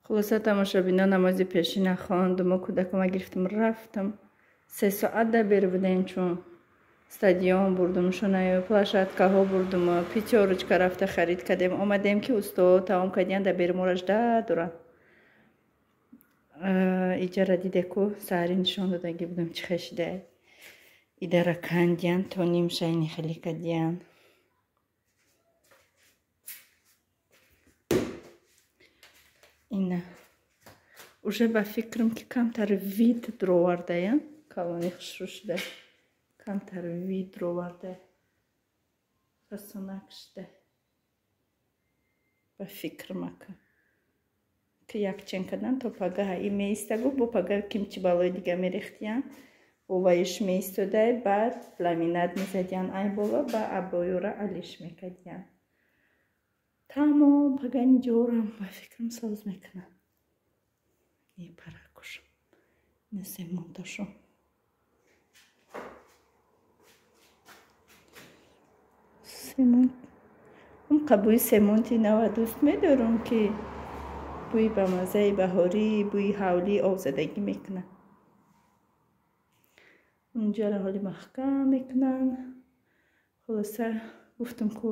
Хулоса, тамошобино, намози пешина хондуму кӯдакама гирифтам, рафтам. 3 соат да бер будем, чун стадион бурдумшонаю, площадкаҳо бурдуму, Пятёрочка рафта харид кардем. Омадем, ки усто таом кардиян, да бери моро жда дорам. Иҷара диде ку, саҳари нишон додагӣ будам, чӣ хешида. Идара кандиян, то нимшайни хеле кардиян. Ина уже ба фикрам, ки камтар вид дровардая, калони хушрӯ шуда, камтар вид дроварда, фасонак шуда. Ба фикрам, ака, ки якчен кардан, то пагаҳа и меистагу, бо пага кимчи балои дига мерехтиян, бо ваиш меистодай, баъд ламинат мезадиян ай боло, ба обоёра алиш мекардиян. Тамом, пагани ҷорам, ба фикрам, соз мекунам. Паракуш насемонташу. Семонт, он қабӯи семонти нава дӯст медорам, ки бӯи ба маззаи баҳорӣ, бӯи ҳавлӣ, обзадагӣ мекунад. Унҷаро ҳоли маҳкам мекунанд. Хулоса, гуфтам ку,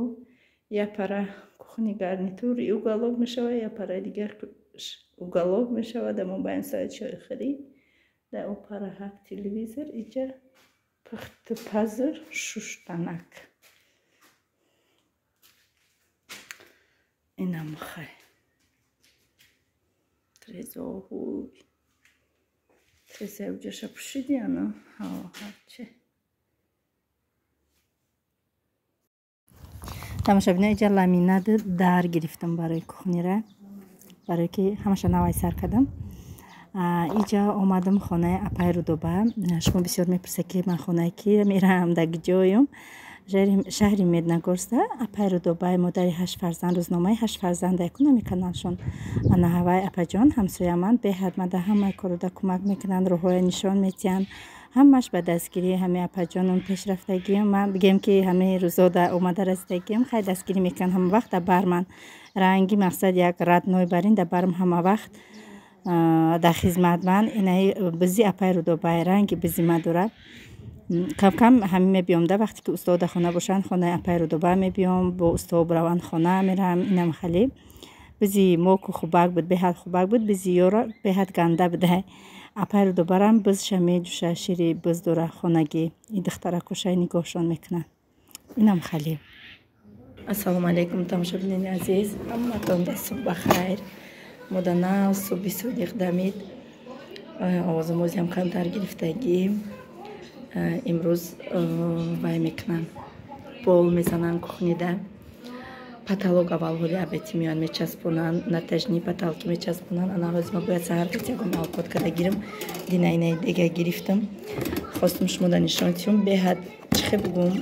як пара кухни гарнитур и уголок мешавад, як параи дигар уголок мешавад. Дар мобайн соати чойхӯрӣ, дар о пара ҳак телевизор, иҷа пахтупазр, шуштанак. Инам хай трезоҳуй, треза уҷаша пӯшидияну ҳарче. Тамошобино, иҷа ламинат дар гирифтам барои кухнира, барое ки ҳамаша навай сар кардам. Иҷа омадам хонаи апай Рудоба. Шумо бисёр мепурсед, ки ман хонаи ки мерам, дар ҷоюм. Шаҳри Медногорста апай Рудобаи, модари ҳашт фарзанд, рӯзномаи ҳашт фарзанда кунами каналшон. Ана ҳавай апаҷон ҳамсояманд, беҳад мада ҳамаи коруда кӯмак мекунанд, роҳҳоя нишон метиҳанд. Ҳамаш ба дастгирии ҳамаи апаҷонам пешрафтагиам. Ман бигем, ки ҳамаи рӯзо да омада расидагиам, хай дастгирӣ мекунанд ҳама вақт дар бар ман. Ранги мақсад як родной барин дар барам, ҳама вақт дар хизмат ман. Инаи бизи апай Рудобай, ранги бизи ма дорад. Камкам ҳамин мебиём да, вақте ки устод дар хона бошанд, хонаи апай Рудоба мебиём, бо устод раванд, хона мерам. Инам хеле бизи мо ку хубак буд, беҳад хубак буд. Бизи ёро беҳад ганда буда. Апай Рудобарам бизша меҷӯша, шири биз дора хонагӣ. И духтаракошай нигоҳшон мекунанд. Инам хеле. Ассалому алайкум, тамошобинони азиз, ҳаматон да субҳ бахайр. Мо да нав субҳи содиқ дамид, овозумозиам камтар гирифтагӣ. Имрӯз вай мекунанд, пол мезананд кухнида, потолок. Аввал ҳоли абети меоянд, мечаспонанд, натяжной потолки мечаспонанд. Ана ҳозир ма бояд саҳар ягон авқот када гирам. Дина инаи дега гирифтам, хостум шумо да нишон тиём. Беҳад, чихе бугум,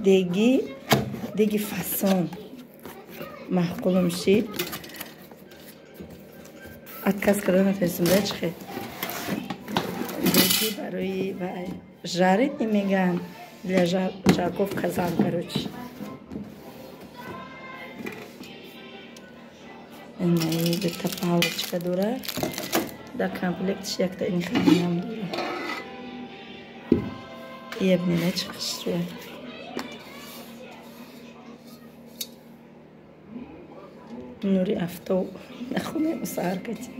деги фасон маъқулум шид, отказ карда натонистам да. Чихе деги барои вай жарить меган, для жарков казан, короче. Инаи дута палочка дора дар комплектиш, якта ин хелинам дора. Ебнина, чӣ хушрӯя! Нури афтоб нахонаи саҳар кати.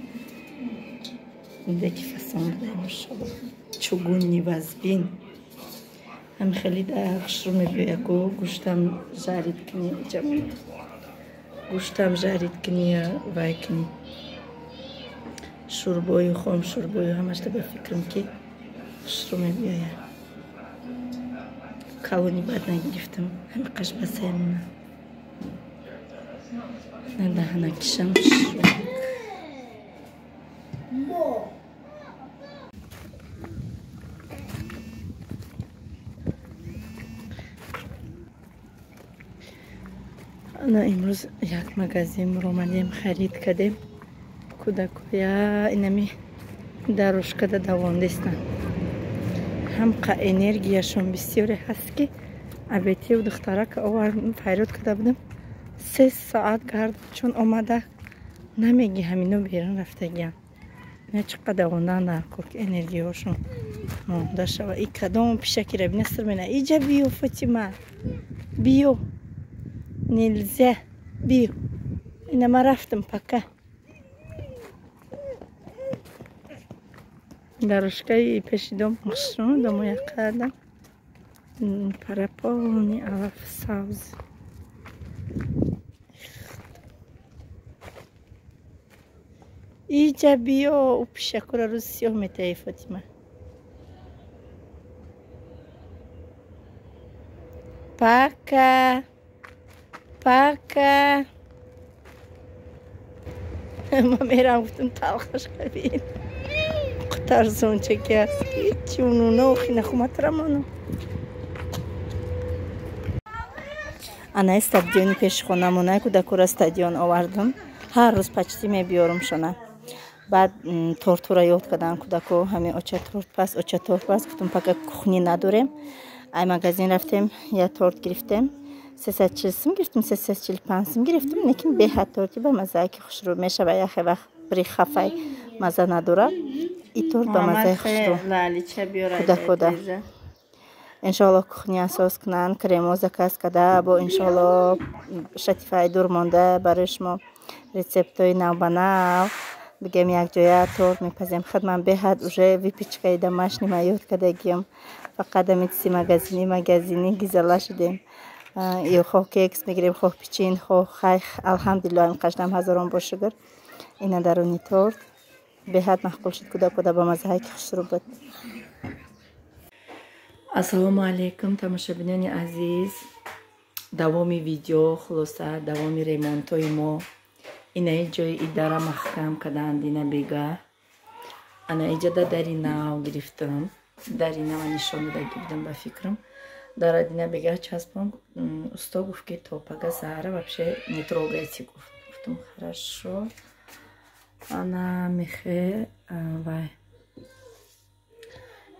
Деки фасон буда, машалло, чугунный вазбин. Ҳам хеле да хушрӯ мебиёяку, гӯштам жарить кунӣ, гӯштам жарить кунӣ, вай кунӣ, шӯрбою хом, шӯрбою ҳамашта, ба фикрам, ки хушрӯ мебиёяд. Калони бад нагирифтам, ҳами қашбасаямона на даҳанакишам хушрӯ. Ана имрӯз як магазин омадем, харид кардем. Кӯдакоя инами дорожкада давондестанд, ҳамқа энергияшон бисёре ҳаст, ки абетиев духтарака овардем, файрод карда будем, 3 соат гард чун омада. Намеги ҳамино берун рафтагиям. Ина чӣ қадар ондан дар кор ки энергияҳошон монда шава. И кадом пишакира бина сир мена. Иҷа биё, Фотима. Биё. Нельзя. Биё. Ина ман рафтам пока. Дорожкаи пеши дом хушрӯ домо яқадам. Параполни алаф сабз. Иҷа биё, ӯ пишакура рӯзи сиёҳ метаҳӣ, Фотима. Пока. Пока. Ман мерам гуфтам талхаш кабин. Тарзончаки аст. Ҳичи унуна охи нахуматрамону. Анаи стадиони пеши хонамона кӯдакура стадион овардам. Ҳар рӯз почти мебиёрумшона. Баъд тортура ёд кардам кӯдако, ҳамин оча торт пас, оча торт пас. Гуфтам пока кухни надорем. Ай магазин рафтем, я торт гирифтем. 340 сум гирифтем, 345 сум гирифтем. Лекин беҳад торти ба маззае ки хушрӯ мешава, яхе вақт бири хафай мазза надорад. И торт ба маззаи хушрӯ. Кӯдакода. Иншоалло кухня асос кунанд, кремо заказ карда, бо иншоалло шатифаи дур монда барои шумо рецептҳои навбанав бигем, якҷоя торт мепазем. Худ ман беҳад уже выпечкаи домашний ма ёд кардагиам. Фақат ами чизи магазинӣ гизала шудем. Ё хоҳ кекс мегирем, хоҳ пичин, хоҳ хайх. Алҳамдулилло, инқашдам ҳазорон бор шукр. Ина даруни торт беҳад маъқул шуд кӯдакода, ба маззаҳае ки хушрӯ буд. Ассалому алайкум, тамошобинони азиз. Давоми видео, хулоса, давоми ремонтҳои мо. Инаи ҷои идара маҳкам карданд, ина бега. Ана иҷода дари нав гирифтам. Дари нава нишон дода гирифтам ба фикрам. Дара дина бега часпон. Усто гуфт ки то пага саҳара вообще не трогайте гуфт. Гуфтам хорошо. Ана мехе вай.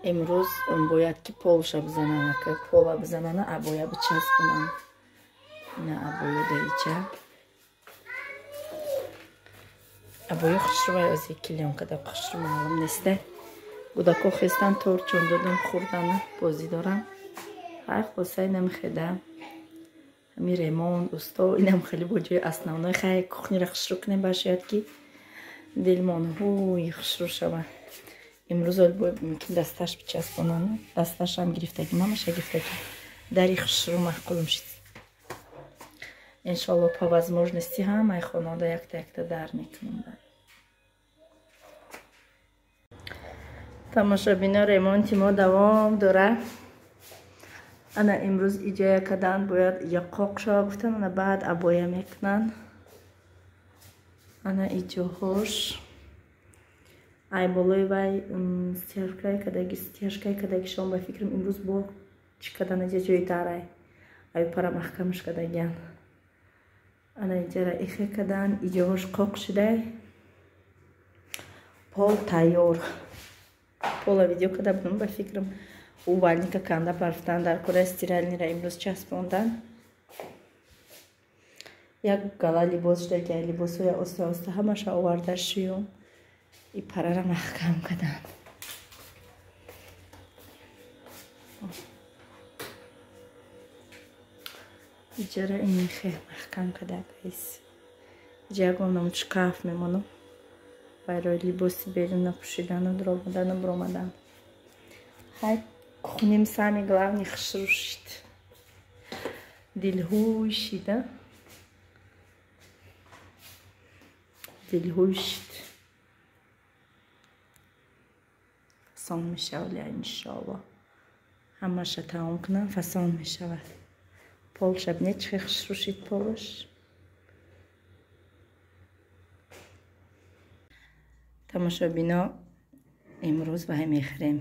Имрӯз бояд ки полша бизананд, пола бизананд, абоя бичаспонанд. Ина абоё даича. Абоё хушрӯ ози клеёнкада хушрӯ маълум неста. Кӯдако хестан торт чон додам хӯрдана бозӣ дорам. Хай хулоса инам хеда. Ҳами ремонт усто инам хеле бо ҷои основной хай кухнира хушрӯ кунем, башояд ки дилмон ҳуй хушрӯ шава. Имрӯз мумкин дасташ бичаспонанд. Дасташам гирифтагӣ, мамаша гирифтагӣ. Дари хушрӯ маъқулм шуд. Иншоалло по возможности ҳамаи хонада якта якта дар мекунам. Тамошобино, ремонти мо давом дорад. Ана имрӯз иҷоя кардан бояд иҷа қоқ шава гуфтан, ана баъд абоя мекунанд. Ана иҷоҳош ай болои вай стяжкаи кардагишон ба фикрам имрӯз бо чӣ кардан иҷа ҷои дарай. Ай пара маҳкамаш кардагиян. Ана иҷара ихе кардан, иҷоҳош қоқ шудай. Пол тайёр. Пола видео карда будам ба фикрам. Увальника канда барфтан дар кора стиральнира имрӯз часпондан. Як гала либос шуда, либосҳоя оста оста ҳамаша оварда шуюм. И парара маҳкам кардан. Иҷара инихе маҳкам карда гайс. Иҷа ягон намуд шкаф мемонам. Барои либоси беруна пӯшидану дуромадану буромадан. Хай кухним самый главный хушрӯ шид. Дилҳӯй шида. Дилҳӯй шид. Фасон мешавад, иншоалло. Ҳамаша тамом кунам, фасон мешавад. Полша бинед чӣ хушрӯ шид полаш. Тамошобино, имрӯз вай мехӯрем.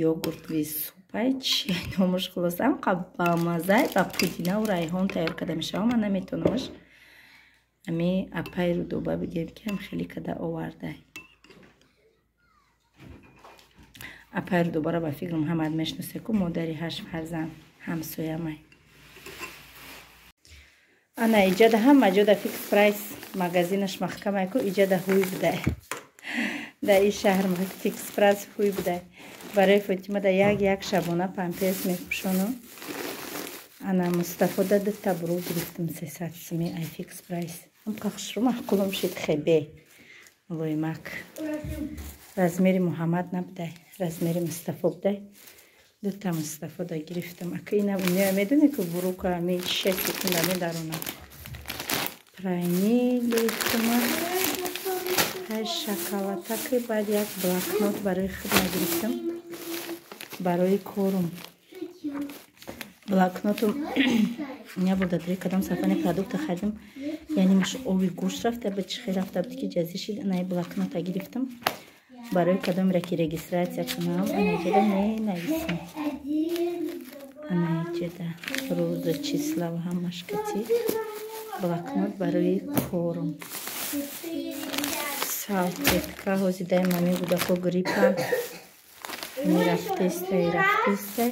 Йогурт супай чи номаш хулоса ҳамқа бамаззай ба пудинаву райҳон тайёр карда мешавад. Ман наметонамаш. Ами апай Рудоба бигем ки ҳам хеле карда овардай. Апай Рудобаро ба фикрам ҳамаат мешиносед ку, модари 8 фарзанд ҳамсоямай. Ана иҷада ҳама ҷода Fix Price магазинаш маҳкамай ку, иҷада ҳуй будай. Да ин шаҳр Fix Price ҳуй будай. Барои Фотима да як шабона памперс мепӯшону. Ана Мустафода дута буру гирифтам 300 суми ай Fix Price. Ҳамқа хушрӯ маҳқулум шид хебе. Лоймак. Размери Муҳаммад набудай, размери Мустафо будай. Дута Мустафода гирифтам. Ака ина медоне ку бурука ми 6 секунда медарона. Прайни гирифтам. Ҳай шоколадаки, баъд як блокнот барои хидма гирифтам. Барои корум. Блокнотум я бурда дри кадом сафани продукта харидам. Яъне миш ови гӯшт рафта буд, чӣ хел рафта буд ки ҷазӣ шид. Ана блокнота гирифтам. Барои кадомера ки регистрация кунам, ана иҷода менависам. Ана иҷода рӯзу числа ва ҳамаш кати блокнот барои корум. Салфетка ҳози дай мами гудако гриппа. Рафтестай, рафтестай.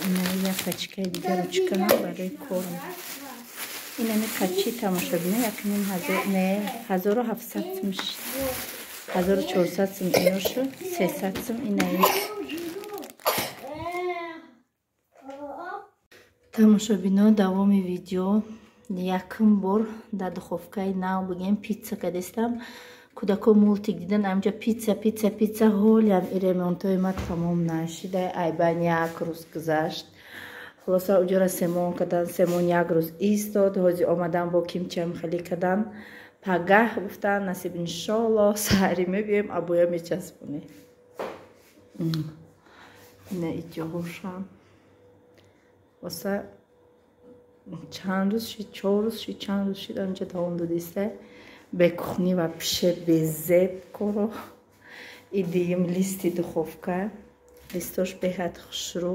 Ина як пачкаи дига ручкаам барои корум. Инами качи тамошобина якним ҳазор, не, 1700 сум шид. 1400 сум ино шуд, 300 сум инаи. Тамошобино, давоми видео якум бор дар духовкаи нав бигем питса кадестам. Кӯдако мултик дидан, амҷа питса, питса, питса, ҳолиам и ремонтҳои ма тамом нашида. Айбан як рӯз гузашт. Хулоса уҷора семон кадан, семон як рӯз истод, ҳози омадан бо кимчам хеле кадан. Пагаҳ гуфтан, насиб иншоллоҳ саҳарӣ мебиёем, абоя мечаспонем. Ина иҷоҳошам. Хулоса чанд рӯз шид, 4 рӯз шид, чанд рӯз шид, амҷа давом додиста. Бе кухни ва пише безеб коро. И дуюм листи духовка. Листош беҳад хушрӯ.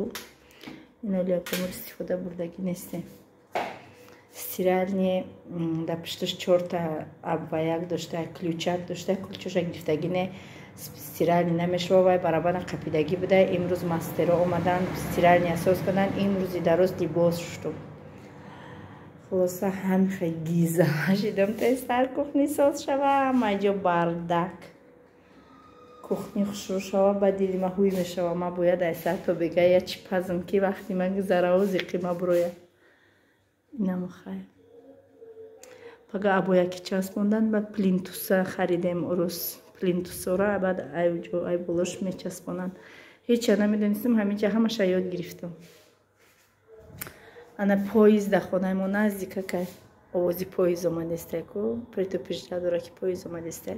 Ино лиякомор истифода бурдагӣ нестем. Стиральни дар пушташ 4та абваяк дошта, ключак дошта, ключоша гирифтагӣ не, стиральни намешава, вай барабана қапидагӣ буда. Имрӯз мастеро омадан, стиральни асос карданд, имрӯзи дароз либос шуштум. Хулоса ҳамихе гиза шидам, тезтар кухни соз шава, ҳама ҷо бардак. Кухни хушрӯ шава, ба дили ма ҳуй мешава. Ма бояд ай сар то бега я чӣ пазм ки вақти ма гузараву зиқи ма бурояд. Инам хайр. Пага абояки часпондан, баъд плинтуса харидем урус. Плинтусора баъд айҷо ай болош мечаспонанд. Ҳеча намедонистам, ҳаминҷа ҳамаша ёд гирифтам. Ана поезд дар хонаи мо наздика кай овози поезд омадестай ку, предупрежда дора ки поезд омадестай.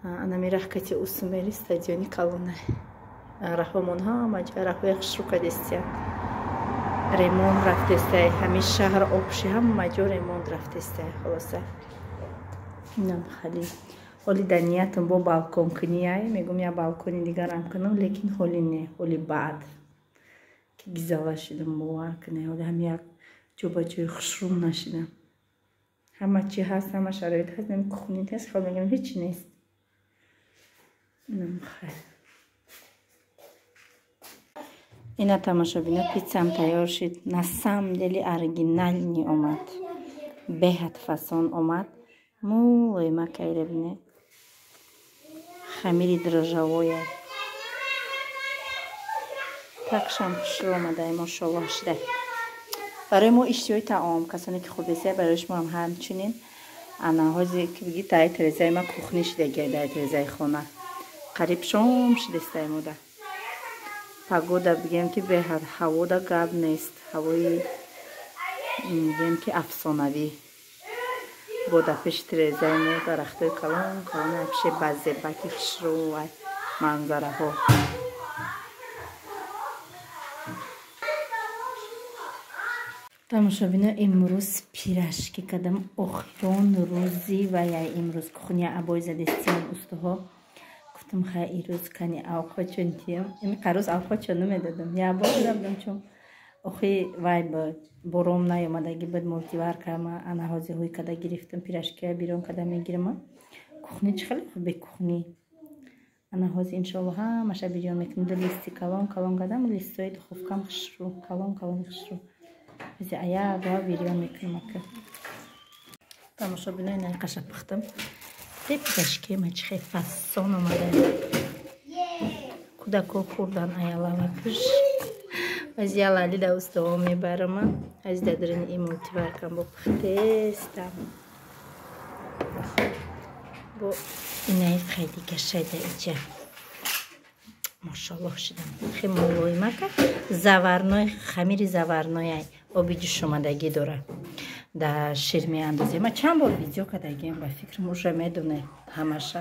Ана мираҳ кати Усумери стадиони калонай. Раҳомон ҳама ҷа раҳои хушрӯ кадестиянд. Ремонт рафтестай, ҳамин шаҳр обши ҳама ҷо ремонт рафтестай. Хулоса инам хали. Ҳоли дар ниятам бо балкон кунияй, мегум я балкони дигарам кунам, лекин ҳоли не, ҳоли баъд ки гизала шидам, бовар кунед, ҳоли ҳам як ҷо ба ҷои хушрӯ нашидам. Ҳама чи ҳаст, ҳама шароит ҳаст, нем кухни нест, хол мегӯям ҳеҷ нест. Инам хайр. Ина тамошобино, питсам тайёр шид. На самом деле оригинальный омад. Беҳад фасон омад. Мулоима кайра бинед. Хамири дрожжавоя. Такшам хушрӯ омадай, мошоллоҳ шидай. Барои мо иштиҳои таом, касоне ки хубесия, барои шумо ҳам ҳамчунин. Ана ҳози ки биги тай трезаи ма кухни шидагиай, дай трезаи хона. Қариб шом шидестай мода. Погода бигем ки беҳад ҳавода гап нест. Ҳавои бигем ки афсонавӣ. Бо дар пеши трезаи мо дарахтои калон калон, пеше базебаки хушрӯ ва манзараҳо. Тамошобино, имрӯз пирашки кардам. Охирон рӯзи ва я имрӯз кухня абой задестиям устоҳо. Гуфтам хай ирӯз кани авқочон тиям. Ин қарӯз авқочон намедодам. Я бор додам, чун охи вай бором наёмадагӣ буд, мултиварка ма ана ҳозир ҳуй када гирифтам, пирашкия бирон када мегирам. Кухни чӣ хеле хуб бе кухни. Ана ҳозир иншоаллоҳ ҳамаша бирён мекунам. Ду листи калон калон кардам, листои духовкам хушрӯ, калон калони хушрӯ. Ази аяга бирён мекунам ака. Тамошобинои, наиқаша пухтам. Тепкашкема чихе фасон омада. Кӯдако хӯрдан аялавакш. Аз ялали да устоо мебарама. Аз дадрини и мультиваркам бо пухтестам. Бо инаи қайдигашайда иҷа. Мошаллоҳ шидам. Хе мулоимака заварной, хамири заварной, оби ҷӯшомадагӣ дора. Да шир меандозем. Ма чанд бор видео кардагиам, ба фикрам, уже медоне ҳамаша.